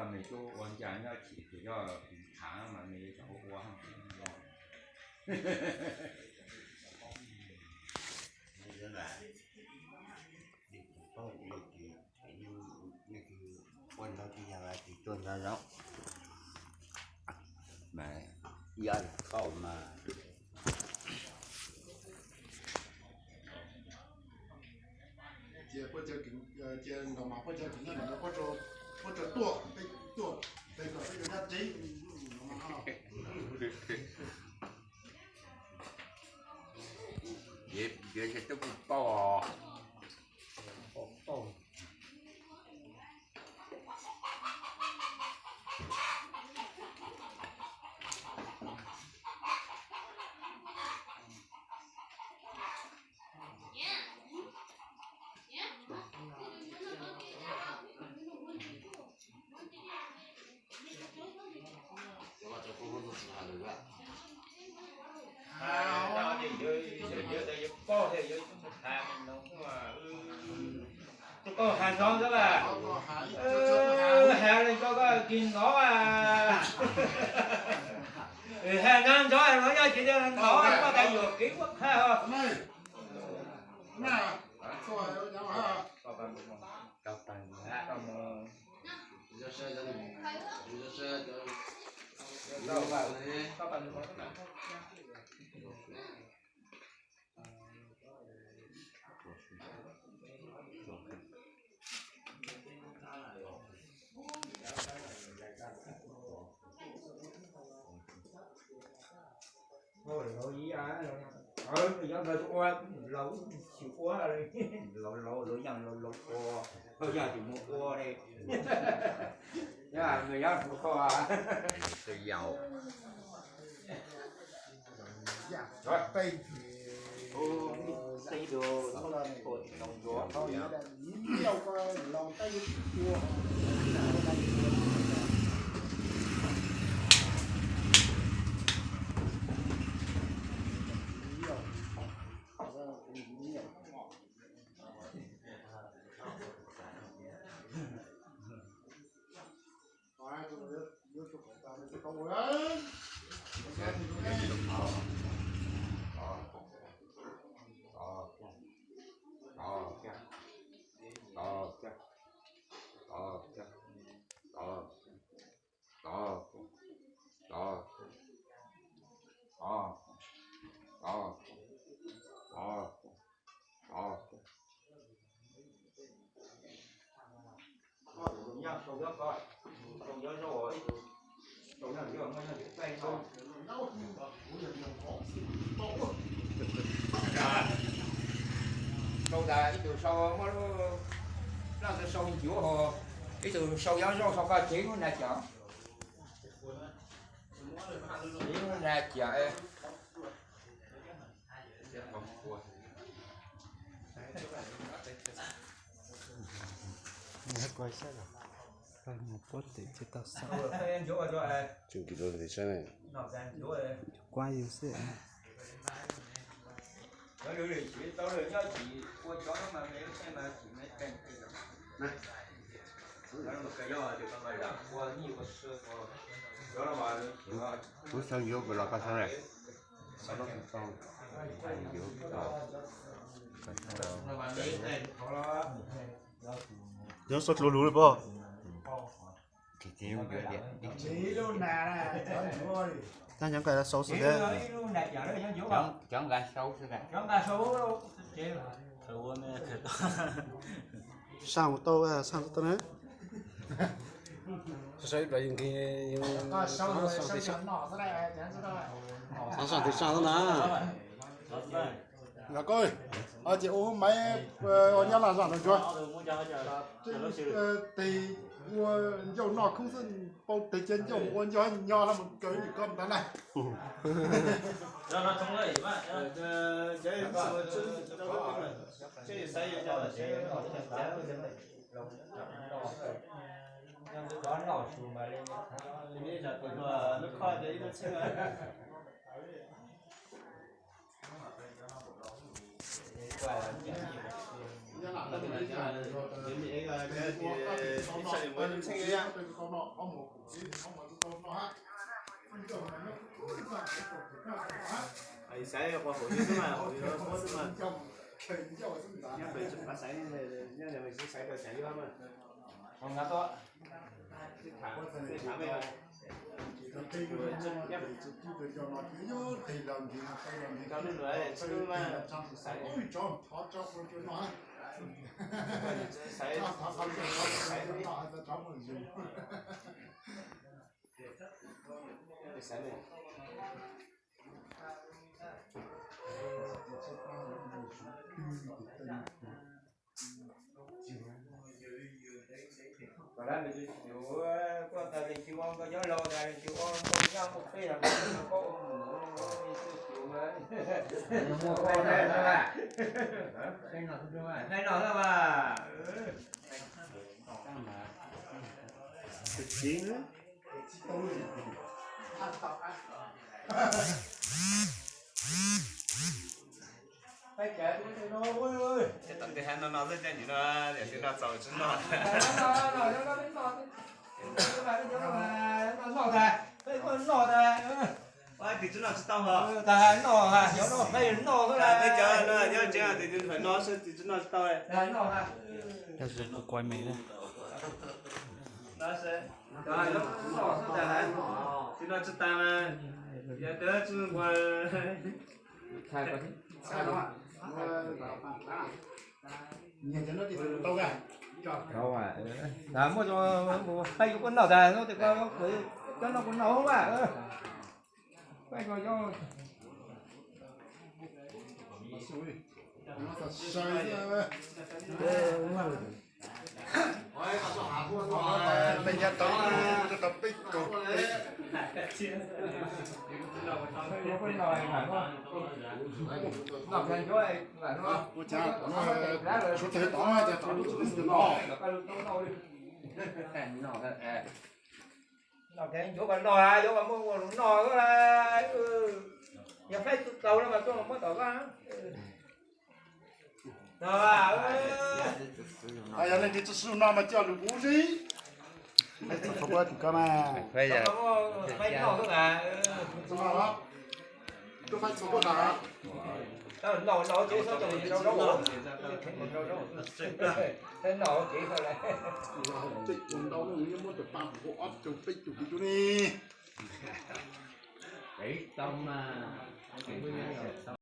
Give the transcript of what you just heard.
Nws tuaj ua ncaj nyob chim ces yog tus tshav mas nws yuav tsum ua. Ua no tsis yog tus tuaj nyob zoo mas ib ob yam thaum mas. Cia puab cawv kws, cia nkaus mas puab cawv kws nyob nram no puab rau tuaj, tuaj pem kom peb yuav nyob tsev no mas. Yog twb kuj paub os. Tus koj has ntxov xwb las, has li koj koj kis ntxov as. Has ntxov ntxov los yog tsis ntxov koj tas yuam kev ua qha os. Laus ua, laus ua, laus yeej laus ua, yog tsis mus ua li. Nws yog tus kho, yau. Sau tas ib tug sau muab lub plab sau ncuav hos, ib tug sau yob zoj sau koj cev lub na cov. Ib lub na cov. Kuab yus xwb. Kuv xav yuav kws los koj xav na. Nyob sau dlua lug li pob. Tag nyob nqes sau xwb thiab. Cov nqes sau xwb. Saab mus tau, saab tau na. Saab tau na. Ces ua hub maiv, ua nyob laj zog nrog ntsuag. Tes ua ncauj noj khoob xwb, pau tes cia ncauj ua ncauj nyob los mus kaw nim koj ntawd na. Kom dab nws tsis yuav koj tas leej twg ua nkauj nyob laus tas leej twg ua nkauj nyab nkauj peb los koj ua mus, hnub no mas. Ces tom ntej hab no no xwb, cov ntawm no tsis noj, tsis noj. Ua tim tsis noj tsis tau hos. Peb cov no nyob tsev tim tsis noj, tim tsis noj tsis tau. Yog kuv kuav me na. Tsis noj tsis tas mas, yog tias tsis noj Muaj, muaj, muaj, yus kuj noj tas no, tes koj, cov no kuj noj mas. Peb nyab tau, tau peb kaug peb. Ua cas suav tawg tod, cas tod lub txim no. Noj, yuav kom noj, yuav kom muaj ua lus noj. Yog faib txug kaus no mas tuaj muab tom vaj. Yog leej twg tsis sib noj mas coj lus kuv ib. Faib txog thaum koj mas. Faib noj xwb mas. Koj faib txog koj tas. Noj, noj ces txhob coj mus rau zaub. Noj ces txhob. Tej ua ntau no nws muab tus pa hu ob caug peb caug kuv cub ni. Tau mas.